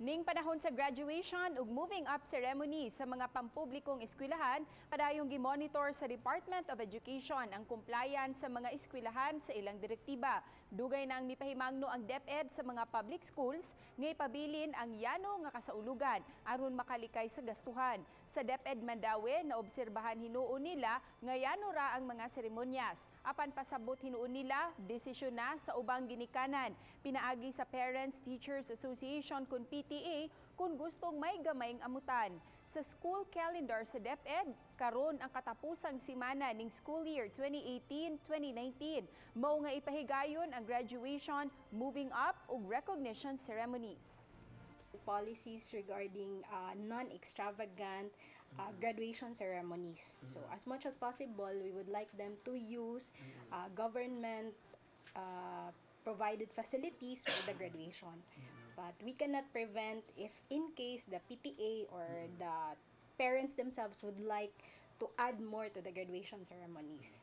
Ning panahon sa graduation ug moving up ceremony sa mga pampublikong eskwelahan, padayong gimonitor sa Department of Education ang compliance sa mga eskwelahan sa ilang direktiba. Dugay nang mipahimangno ang DepEd sa mga public schools nga ipabilin ang yano nga kasaulugan aron makalikay sa gastuhan. Sa DepEd Mandaue, naobserbahan hinuon nila nga yano ra ang mga seremonyas. Apan pasabot hinuon nila, desisyon na sa ubang ginikanan. Pinaagi sa Parents Teachers Association kun PTA kung gustong may gamayng amutan. Sa school calendar sa DepEd, karon ang katapusang simana ning school year 2018-2019. Mao nga ipahigayon ang graduation, moving up ug recognition ceremonies. Policies regarding non-extravagant graduation ceremonies. So as much as possible, we would like them to use government provided facilities for the graduation. But we cannot prevent if in case the PTA or the parents themselves would like to add more to the graduation ceremonies.